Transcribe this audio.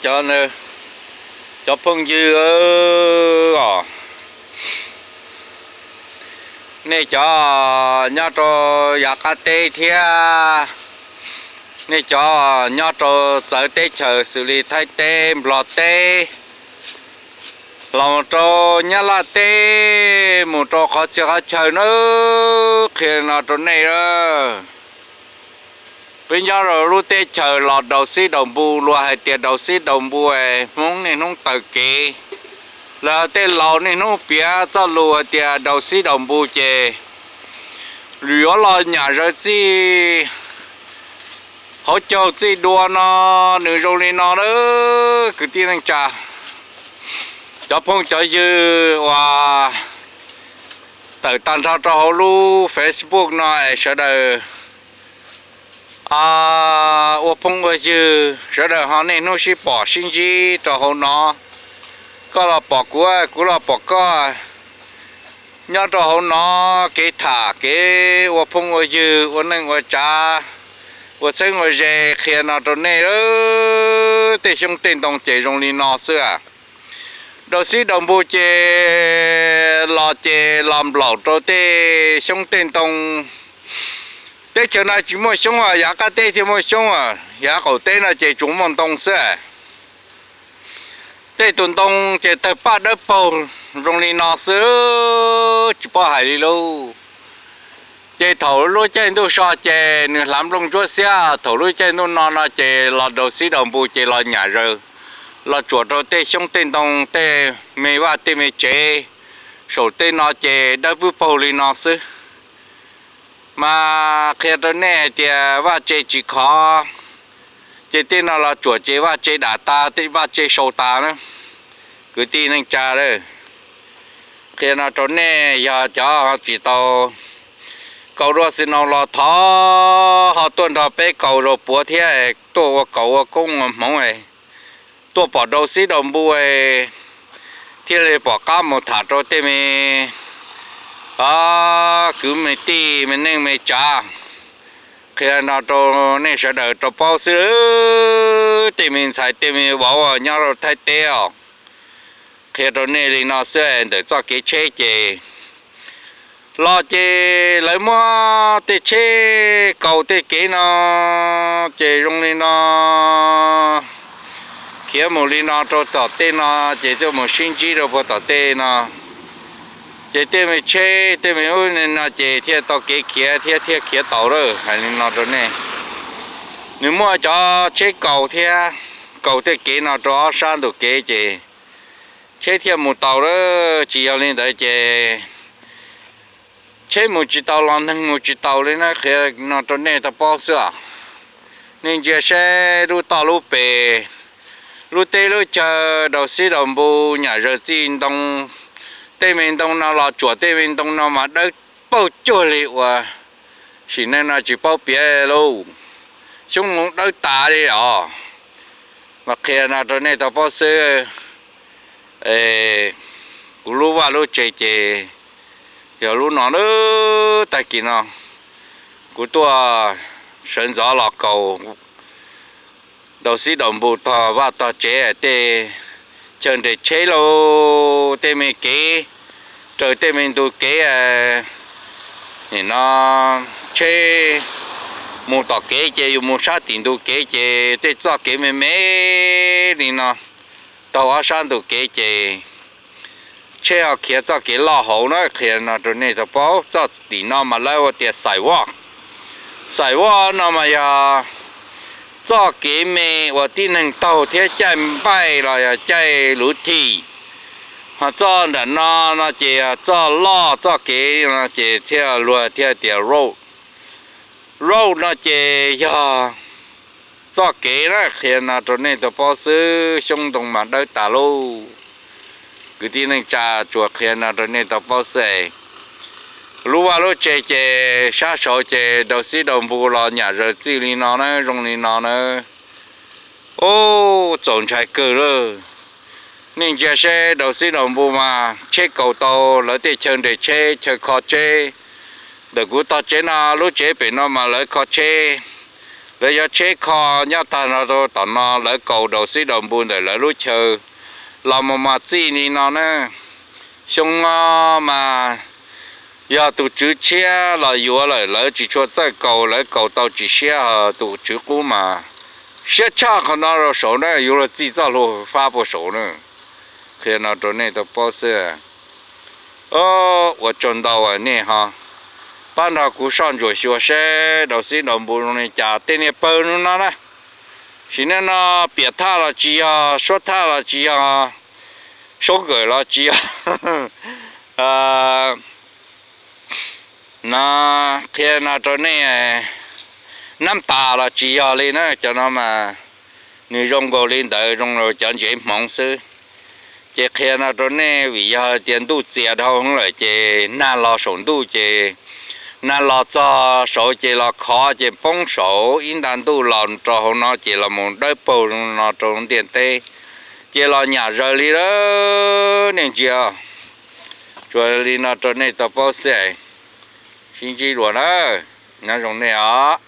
cov, cov phooj ywg os, nej cov nyob rau yav qab teb thiab nej cov nyob rau txawv teb chaws xws li Thaib teb, Nplog teb, los rau Nyab Laj teb, mus rau qhov txhia qhov chaw na, qhia no rau nej a. Peb nyob rau lub teb chaws los daus xib daus npu, luag hais tias daus xib daus npu, Hmoob niaj hnub taw kev. Lawv tej laus niaj hnub piav txoj lus hais tias daus xib daus npu ces yuav los nyam zaws txij hauv caug txij dua no, nws zoo li no na, kwv tij neej tsa, cov phooj cov ywg uas tawm tag nrho rau hauv lub Facebook no es sawv daws ua phooj ua ywg, sawv daws ho niaj hnub sib pom sib ntsib rau hauv no, koj los pom kuv, kuv los pom koj, nyob rau hauv no kev tham kev ua phooj ua ywg, ua neej ua tsav, ua txheeb ua ze, qhia no rau nej, tej xyoob tej ntoo ces zoo li no xwb. Daus xib daus npu ces los ces los nplaum rau tej xyoob tej ntoo. Teb chaws no tsis muaj xyoob, yav qab teb thiaj muaj xyoob, yav qaum teb no ces tsuas muaj ntoo xwb. Tej tus ntoo ces tawg paj dawb paug zoo li no xwb, tsis paub hais li lauj. Ces thaum lub caij ntuj so ces nws hlav nplooj ntsuab xiab, thaum lub caij ntuj no no ces los daus xib daus npu ces los nyam zaws, los tsuam rau tej xyoob tej ntoo, tej me vaj tej me tsev, saum tej no ces dawb pwb paug li no xwb. Mas qhia rau nej hais tias vaj tse tsis khov, ces tej no los tsuam ces vaj tse dam tas, tej vaj tse sau tas na. Kwv tij neej tsa, qhia no rau nej, yog cov tsis tau kaus dua xi noo los thov ho tuaj nrog peb kaus zaus puav thiab, tuaj ua kaus ua koob ua hmoov, tuaj pom daus xib daus npu, thiaj li pom qab mus tham rau tej me kwv me tij me neej me tsav. Qhia no rau nej sawv daws tau paub xwb, tej me ntxhais tej me vauv nyob rau Thaib teb os. Qhia rau nej li no xwb, ntawm txoj kev tsheb ces los ces lawv muab tej tsheb kaus tej kev no ces zoo li no, khiav mus li no rau tom tej no, ces tuaj mus sib ntsib rau puag tom tej no. Ces tej me tsheb tej me ub no ces thiaj tau kev khiav thiab thiaj khiav tau lawm. Hais li no rau nej, nws muaj cov tsheb kaus thiab, kaus tej kev no rau ob sab ntus kev ces tsheb thiaj mus tau lawm. Tsis yog li ntawd ces tsheb mus tsis tau los neeg mus tsis tau li na. Qhia no rau nej tau paub xwb os. Nej ntsia saib lub toj lub pes, lub teb lub chaw daus xib daus npu, nyam zaws txij ntoo, tej me ntoo no los tsuam tej me ntoo no mas dawb paug cuag li uas sim neej no tsis paub piav lauj, xyoob ntoo dawb tas li os. Mas qhia no rau nej tau paub xwb. Kuv lub vaj lub tse ces yog lub no na. Tag kis no kuv tuaj sawv ntxov los kaus daus xib daus npu tog vaj tog tsev, tej chaw nres tsheb lauj, tej me kev, raws tej me ntu kev, nim no tsheb mus tom kev ces yus mus sab tim ntu kev ces tej txoj kev me me li no, taug ob sab ntu kev ces tsheb ho khiav txoj kev loj hauv na. Qhia no rau nej tau paub, txoj tim no mas lawv ua tias xais voj. Xais voj no mas yog txoj kev me uas tib neeg taug thiab caij npaij los yog caij luv thim. Ho txoj nram no no ces yog txoj loj txoj kev no ces thiaj luag thiaj tias road. Road no ces yog txoj kev na. Qhia no rau nej tau paub xwb, xyoob ntoo mas dawb tas lauj. Kwv tij neej tsa, tsuas qhia no rau nej tau paub xwb. Lub vaj lub tse ces sab saud ces daus xib daus npu los nyam zaws txij li no na, zoo li no na. Ub, txaus ntshai kawg lawm. Nej ntsia seb daus xib daus npu mas tsheb kaus tau lawv tej chaw nres tsheb chaw kho tsheb. Ntawm kuv tog tsev no lub tsev pem no mas lawv kho tsheb, Lawv yuav tsheb kho nyob tag no rau tom no, lawv kaus daus xib daus npu ntawm lawv lub chaw los mus mas txij li no na. Xyoo no mas yog tus tswv tshiab los yuav lawm, lawv tsis tshua txawj kaus, lawv kaus tau tsis siab, tus tswv qub mas siab tshaj qhov no rau saud na, yuav luag txij txoj hlua fab puag saud na. Qhia no rau nej tau paub xwb. Ua tsaug ntau nej ho pab nrog kuv soj ntsuam xyuas seb daus xib daus npu zoo li cas, tej niag pawg no na. Sim neej no piam thaj los tsis yog, suab thaj los tsis yog, suab nkawm los tsis yog, no qhia no rau nej, nab tas los tsis yog li na, cov no mas nws zoo nkaus li ntawd, zoo li cov ntsev hmoov xwb. Ces qhia no rau nej, vim yog tias ntuj txias dhau lawm ces nag los saum ntuj ces nag los txog saud ces los khov ces poob saud, ib nta ntuj los rau hauv no ces los mus dawb paug no rau ntiaj teb, ces los nyam zaws li lawm. Nej ntsia, tsuas li no rau nej tau paub xwb. Sib ntsib dua na, nyob zoo nej os.